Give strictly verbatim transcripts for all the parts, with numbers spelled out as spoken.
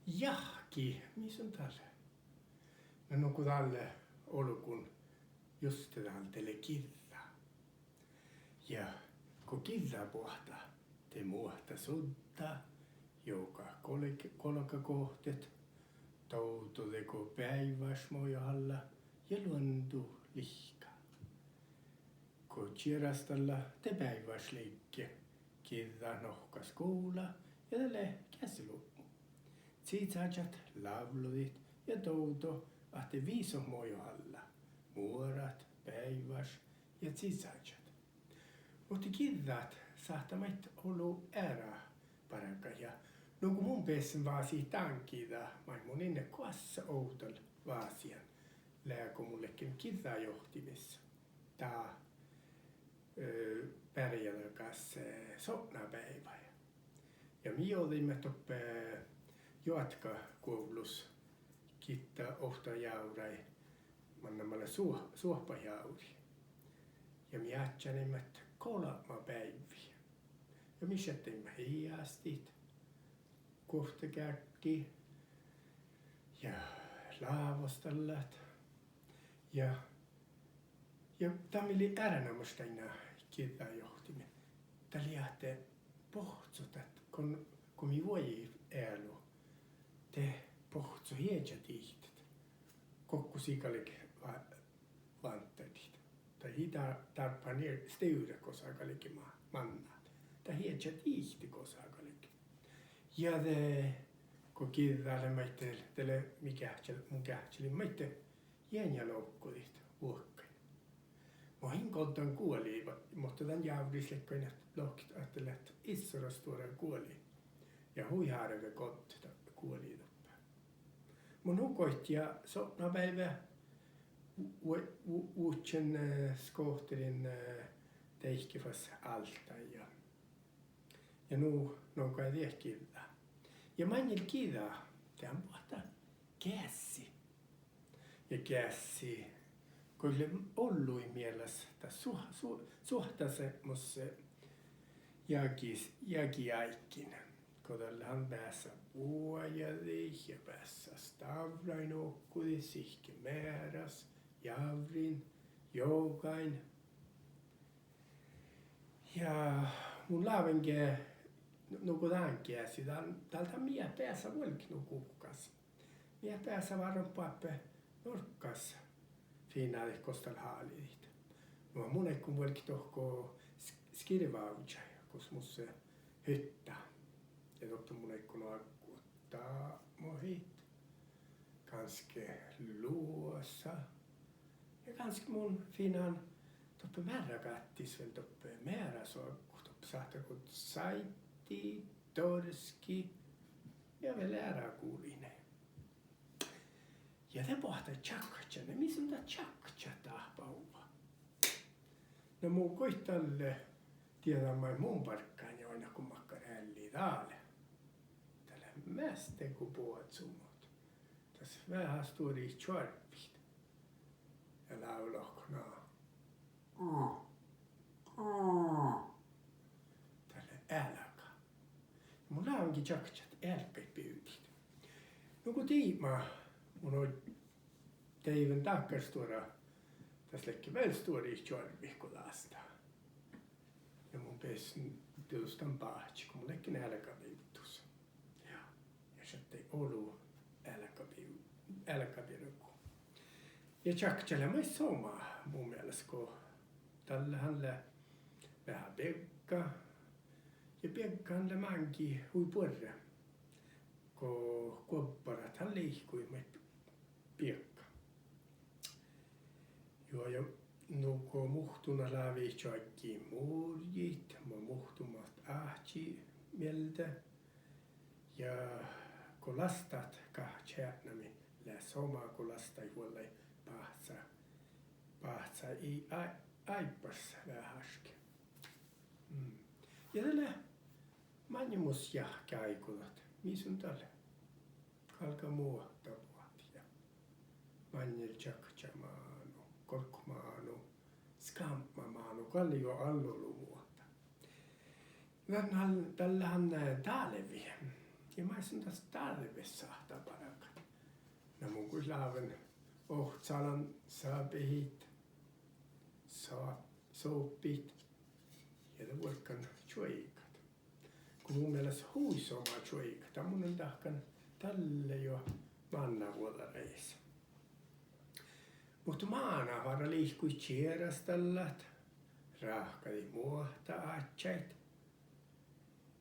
Jahki, mis son dalle? Na nugo dalle olgun juste dal de lea giđđa. Ja go giđđaboahtá, de muohta sudda, joga golg-, golgagohtet, dovddo dego beaivváš mojohallat ja luonddu lihkká. Go čierastallá, de beaivváš liggii, giđđat nohkkas gula ja dat lea geasselubmo. Cisážat lávlodit ja dovddo ahte visot mojohallat, muorat, beaivváš ja cisážat. Muhto giđđat sáhttá maid olu eará bargat ja nugo mun bessen vásihin dán giđa maid mun in lean goassege ovdal vásihan, lea go mun ledjen giđđajohtimis. Dat, eh, bearjjá gal, eh, sotnabeaivái. Ja mii jođiimet doppe joatkaguovllus gitta ovtta jávrai, manná mat lea suo-, suohpahjávri. Ja mii ádjániimet golbma beaivvi. Ja mii šattai eastit guovttegeaddji ja lávostallat. Ja, ja dat mii lei erenoamáš dainna giđđajohtimi, dat lei ahte bohccot dat, go, go mii vuojit ealu, de bohccot ieža dihtet. Gokko sii galget vá-, vánddardit. Dat ii dá-, dárbbašan stivrrat gosa galget ma-, mannat. Dat ieža dihtet gosa galget. Ja de go giđđat lea maid, de lea mii geahččal-, mun geahččalin maid jeanjalovkkodit vuokkain. Mun in goddan guoli, muhto dan jávris ledje lohket ahte leat issoras stuorra guoli. Ja hui hárve goddet guoli doppe. Mun nu goit ja sotnabeaivvi vu-, vu-, vuodjen, eh, skohterin, eh, deike fas álttán ja Ja nu nogai dieđe giđđa. Ja maŋŋil giđa, de han boahtá geassi. Ja geassi, go lea ollu mielas dat suo-, suo-, suohtaseamos jagi, jagi áiggi. Go dalle han beasa buojadit ja beasa stávrain, nugo dii sihke mearas, jávrriin, jogain. Ja mun lávenge, nugo dán geasi, dál, dál, dál mii eat beasa vuolgit nu guhkás. Mii eat beasa várra doppe norggas fiinadit gos dál hálidit. Nu mun áiggun vuolgit dohko sk-, skirvávžai gos mus lea hytta. Ja doppe mun áiggun oaggut dáhmahit, gánske luosa. Ja gánske mun fiinan doppe mearragáttis vel doppe mearas oaggut, doppe sáhttá go sáiddi, dorski ja vel eará guliide. Ja de boahtá čakčat, na mis son dat čakčat dáhpáhuvvá? Na mun goit dalle dieđán maid mun barggan ja oainnán go makkár ealli dál lea. Dat lea measta dego boazu, muhto das veahá stuorit čoarvvit. Ja lávlohkana. Dat lea ealga. Ja mun lávenge čakčat ealggaid bivdit. Nugo diibma mun o-, deiven dakkár stuorra, das ledje vel stuorit čoarvvit go dás dat. Ja mun bessen dieđusge dan báhčit go mun ledjen ealgabivddus. Ja, ja šattai olu ealgabiv-, ealgabirgu. Ja čakčat lea maid somá mu mielas go dalle han lea veahá biegga. Ja biegga han lea máŋgii hui buorre. Go guobbarat han liikojit maid biegga. Juo, ja nugo muhtun lávejit čoaggi murjit, mo-, muhtumat áhči mielde. Ja go lasttat gahčat eatnamiid, lea somá go lasttat vuollái báhcá, báhcá ii á-, áibbas veaháški. Mm. Ja dat lea maŋimuš jahki áigodat, mis son dal galgá muohtabuot ja maŋŋil čakčamánu, golbmánu, skábmamánu gal lea juo allolu muohta. Dan han, dalle han, eh, dálvi. Ja maid son das dárvet sáhttá bargat? Na mun goit láven ohcalan sábehit, sa-, sohpit ja de vuolggan čuoigat. Go mu mielas hui somá čuoigat, dan mun lean dahkan dalle juo mánnávuođa res. Muhto mánát várra liikojit čierastallat, ráhkadit muohta-ádjái.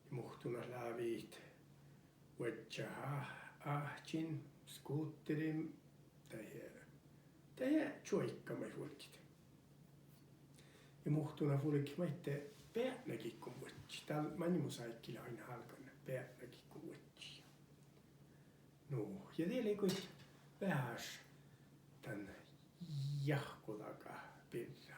Ja muhtun lávejit vuodjit á-, áhčin, skúterin dahje, dahje čuoigat maid vuolgit. Ja muhtun vuolgit maid beatnagiiguin vuodjit. Dál maŋimuš áiggi lea ain álgán beatnagiiguin vuodjit. Nu, ja de lei goit veaháš dan jahkodaga birra.